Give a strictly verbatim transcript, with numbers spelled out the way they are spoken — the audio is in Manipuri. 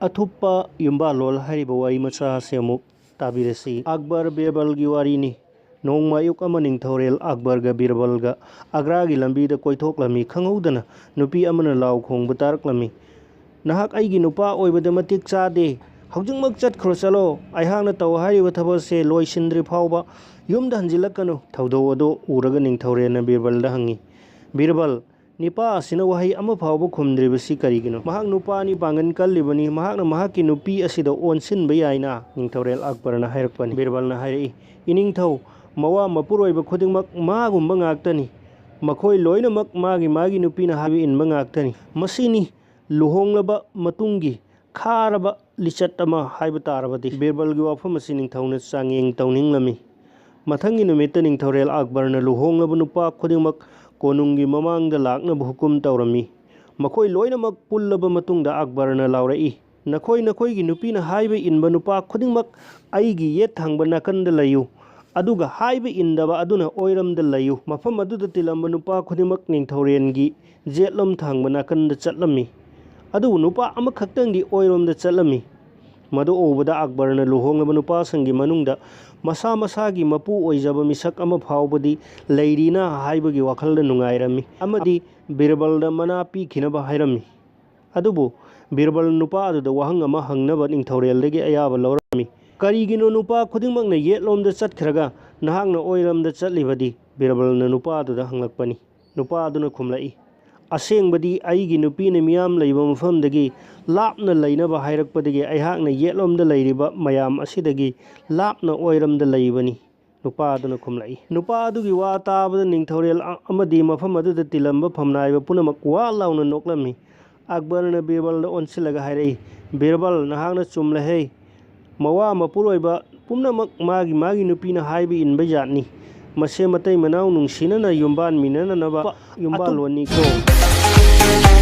ꯑꯊꯨꯞꯄ ꯌꯨꯝꯕꯥꯜꯂꯣꯜ ꯍꯥꯏꯔꯤꯕ ꯋꯥꯔꯤ ꯃꯆꯥ ꯑꯁꯤ ꯑꯃꯨꯛ ꯇꯥꯕꯤꯔꯁꯤ꯫ ꯑꯛꯕꯔ ꯕꯤꯔꯕꯜꯒꯤ ꯋꯥꯔꯤꯅꯤ꯫ ꯅꯣꯡꯃ ꯑꯌꯨꯛ ꯑꯃ ꯅꯤꯡꯊꯧꯔꯦꯜ ꯑꯛꯕꯔꯒ ꯕꯤꯔꯕꯜꯒ ꯑꯒ꯭ꯔꯥꯒꯤ ꯂꯝꯕꯤꯗ ꯀꯣꯏꯊꯣꯛꯂꯝꯃꯤ꯫ ꯈꯪꯍꯧꯗꯅ ꯅꯨꯄꯤ ꯑꯃꯅ ꯂꯥꯎ ꯈꯣꯡꯕ ꯇꯥꯔꯛꯂꯝꯃꯤ꯫ "ꯅꯍꯥꯛ ꯑꯩꯒꯤ ꯅꯨꯄꯥ ꯑꯣꯏꯕꯗ ꯃꯇꯤꯛ ꯆꯥꯗꯦ꯫ ꯍꯧꯖꯤꯛꯃꯛ ꯆꯠꯈ꯭ꯔꯣ ꯆꯠꯂꯣ꯫ ꯑꯩꯍꯥꯛꯅ ꯇꯧ ꯍꯥꯏꯔꯤꯕ ꯊꯕꯛ ꯑꯁꯦ ꯂꯣꯏꯁꯤꯟꯗ꯭ꯔꯤ ꯐꯥꯎꯕ ꯌꯨꯝꯗ ꯍꯟꯖꯤꯜꯂꯛꯀꯅꯨ"꯫ ꯊꯧꯗꯣꯛ ꯑꯗꯨ ꯎꯔꯒ ꯅꯤꯡꯊꯧꯔꯦꯜꯅ ꯕꯤꯔꯕꯜꯗ ꯍꯪꯉꯤ, "ꯕꯤꯔꯕꯜ, ꯅꯤꯄꯥ ꯑꯁꯤꯅ ꯋꯥꯍꯩ ꯑꯃ ꯐꯥꯎꯕ ꯈꯨꯝꯗ꯭ꯔꯤꯕꯁꯤ ꯀꯔꯤꯒꯤꯅꯣ? ꯃꯍꯥꯛ ꯅꯨꯄꯥꯅꯤ, ꯄꯥꯡꯒꯜ ꯀꯜꯂꯤꯕꯅꯤ, ꯃꯍꯥꯛꯅ ꯃꯍꯥꯛꯀꯤ ꯅꯨꯄꯤ ꯑꯁꯤꯗ ꯑꯣꯟꯁꯤꯟꯕ ꯌꯥꯏꯅ", ꯅꯤꯡꯊꯧꯔꯦꯜ ꯑꯛꯕꯔꯅ ꯍꯥꯏꯔꯛꯄꯅꯤ꯫ ꯕꯤꯔꯕꯜꯅ ꯍꯥꯏꯔꯛꯏ, "ꯏꯅꯤꯡꯊꯧ, ꯃꯋꯥ ꯃꯄꯨꯔꯣꯏꯕ ꯈꯨꯗꯤꯡꯃꯛ ꯃꯥꯒꯨꯝꯕ ꯉꯥꯛꯇꯅꯤ꯫ ꯃꯈꯣꯏ ꯂꯣꯏꯅꯃꯛ ꯃꯥꯒꯤ ꯃꯥꯒꯤ ꯅꯨꯄꯤꯅ ꯍꯥꯏꯕ ꯏꯟꯕ ꯉꯥꯛꯇꯅꯤ꯫ ꯃꯁꯤꯅꯤ ꯂꯨꯍꯣꯡꯂꯕ ꯃꯇꯨꯡꯒꯤ ꯈꯥꯔꯕ ꯂꯤꯆꯠ ꯑꯃ ꯍꯥꯏꯕ ꯇꯥꯔꯕꯗꯤ"꯫ ꯕꯤꯔꯕꯜꯒꯤ ꯋꯥꯐꯝ ꯑꯁꯤ ꯅꯤꯡꯊꯧꯅ ꯆꯥꯡꯌꯦꯡ ꯇꯧꯅꯤꯡꯂꯝꯃꯤ꯫ ꯃꯊꯪꯒꯤ ꯅꯨꯃꯤꯠꯇ ꯅꯤꯡꯊꯧꯔꯦꯜ ꯑꯛꯕꯔꯅ ꯂꯨꯍꯣꯡꯂꯕ ꯅꯨꯄꯥ ꯈꯨꯗꯤꯡꯃꯛ ꯀꯣꯅꯨꯡꯒꯤ ꯃꯃꯥꯡꯗ ꯂꯥꯛꯅꯕ ꯍꯨꯀꯨꯝ ꯇꯧꯔꯝꯃꯤ꯫ ꯃꯈꯣꯏ ꯂꯣꯏꯅꯃꯛ ꯄꯨꯜꯂꯕ ꯃꯇꯨꯡꯗ ꯑꯛꯕꯔꯅ ꯂꯥꯎꯔꯛꯏ, "ꯅꯈꯣꯏ ꯅꯈꯣꯏꯒꯤ ꯅꯨꯄꯤꯅ ꯍꯥꯏꯕ ꯏꯟꯕ ꯅꯨꯄꯥ ꯈꯨꯗꯤꯡꯃꯛ ꯑꯩꯒꯤ ꯌꯦꯠ ꯊꯪꯕ ꯅꯥꯀꯟꯗ ꯂꯩꯌꯨ, ꯑꯗꯨꯒ ꯍꯥꯏꯕ ꯏꯟꯗꯕ ꯑꯗꯨꯅ ꯑꯣꯏꯔꯣꯝꯗ ꯂꯩꯌꯨ"꯫ ꯃꯐꯝ ꯑꯗꯨꯗ ꯇꯤꯜꯂꯝꯕ ꯅꯨꯄꯥ ꯈꯨꯗꯤꯡꯃꯛ ꯅꯤꯡꯊꯧꯔꯦꯜꯒꯤ ꯌꯦꯠꯂꯣꯝ ꯊꯪꯕ ꯅꯥꯀꯟꯗ ꯆꯠꯂꯝꯃꯤ, ꯑꯗꯨꯕꯨ ꯅꯨꯄꯥ ꯑꯃꯈꯛꯇꯪꯗꯤ ꯑꯣꯏꯔꯣꯝꯗ ꯆꯠꯂꯝꯃꯤ꯫ ꯃꯗꯨ ꯎꯕꯗ ꯑꯛꯕꯔꯅ ꯂꯨꯍꯣꯡꯂꯕ ꯅꯨꯄꯥꯁꯤꯡꯒꯤ ꯃꯅꯨꯡꯗ ꯃꯁꯥ ꯃꯁꯥꯒꯤ ꯃꯄꯨ ꯑꯣꯏꯖꯕ ꯃꯤꯁꯛ ꯑꯃ ꯐꯥꯎꯕꯗꯤ ꯂꯩꯔꯤꯅ ꯍꯥꯏꯕꯒꯤ ꯋꯥꯈꯜꯗ ꯅꯨꯡꯉꯥꯏꯔꯝꯃꯤ ꯑꯃꯗꯤ ꯕꯤꯔꯕꯜꯗ ꯃꯅꯥ ꯄꯤꯈꯤꯅꯕ ꯍꯥꯏꯔꯝꯃꯤ꯫ ꯑꯗꯨꯕꯨ ꯕꯤꯔꯕꯜ ꯅꯨꯄꯥ ꯑꯗꯨꯗ ꯋꯥꯍꯪ ꯑꯃ ꯍꯪꯅꯕ ꯅꯤꯡꯊꯧꯔꯦꯜꯗꯒꯤ ꯑꯌꯥꯕ ꯂꯧꯔꯝꯃꯤ꯫ "ꯀꯔꯤꯒꯤꯅꯣ ꯅꯨꯄꯥ ꯈꯨꯗꯤꯡꯃꯛꯅ ꯌꯦꯠꯂꯣꯝꯗ ꯆꯠꯈ꯭ꯔꯒ ꯅꯍꯥꯛꯅ ꯑꯣꯏꯔꯣꯝꯗ ꯆꯠꯂꯤꯕꯗꯤ?" ꯕꯤꯔꯕꯜꯅ ꯅꯨꯄꯥ ꯑꯗꯨꯗ ꯍꯪꯂꯛꯄꯅꯤ꯫ ꯅꯨꯄꯥ ꯑꯗꯨꯅ ꯈꯨꯝꯂꯛꯏ, "ꯑꯁꯦꯡꯕꯗꯤ ꯑꯩꯒꯤ ꯅꯨꯄꯤꯅ ꯃꯤꯌꯥꯝ ꯂꯩꯕ ꯃꯐꯝꯗꯒꯤ ꯂꯥꯞꯅ ꯂꯩꯅꯕ ꯍꯥꯏꯔꯛꯄꯗꯒꯤ ꯑꯩꯍꯥꯛꯅ ꯌꯦꯠꯂꯣꯝꯗ ꯂꯩꯔꯤꯕ ꯃꯌꯥꯝ ꯑꯁꯤꯗꯒꯤ ꯂꯥꯞꯅ ꯑꯣꯏꯔꯣꯝꯗ ꯂꯩꯕꯅꯤ"꯫ ꯅꯨꯄꯥ ꯑꯗꯨꯅ ꯈꯨꯝꯂꯛꯏ꯫ ꯅꯨꯄꯥ ꯑꯗꯨꯒꯤ ꯋꯥ ꯇꯥꯕꯗ ꯅꯤꯡꯊꯧꯔꯦꯜ ꯑ-, ꯑꯃꯗꯤ ꯃꯐꯝ ꯑꯗꯨꯗ ꯇꯤꯜꯂꯝꯕ ꯐꯝꯅꯥꯏꯕ ꯄꯨꯝꯅꯃꯛ ꯋꯥ ꯂꯥꯎꯅ ꯅꯣꯛꯂꯝꯃꯤ꯫ ꯑꯛꯕꯔꯅ ꯕꯤꯔꯕꯜꯗ ꯑꯣꯟꯁꯤꯜꯂꯒ ꯍꯥꯏꯔꯛꯏ, "ꯕꯤꯔꯕꯜ, ꯅꯍꯥꯛꯅ ꯆꯨꯝꯂꯦ ꯍꯦ꯫ ꯃꯋꯥ ꯃꯄꯨꯔꯣꯏꯕ ꯄꯨꯝꯅꯃꯛ ꯃꯥꯒꯤ ꯃꯥꯒꯤ ꯅꯨꯄꯤꯅ ꯍꯥꯏꯕ ꯏꯟꯕ ꯖꯥꯠꯅꯤ꯫ ꯃꯁꯦ ꯃꯇꯩ ꯃꯅꯥꯎ ꯅꯨꯡꯁꯤꯅꯅ ꯌꯨꯝꯕꯥꯟꯃꯤꯟꯅꯅꯕ ꯌꯨꯝꯕꯥꯜꯂꯣꯟꯅꯤꯀꯣ"꯫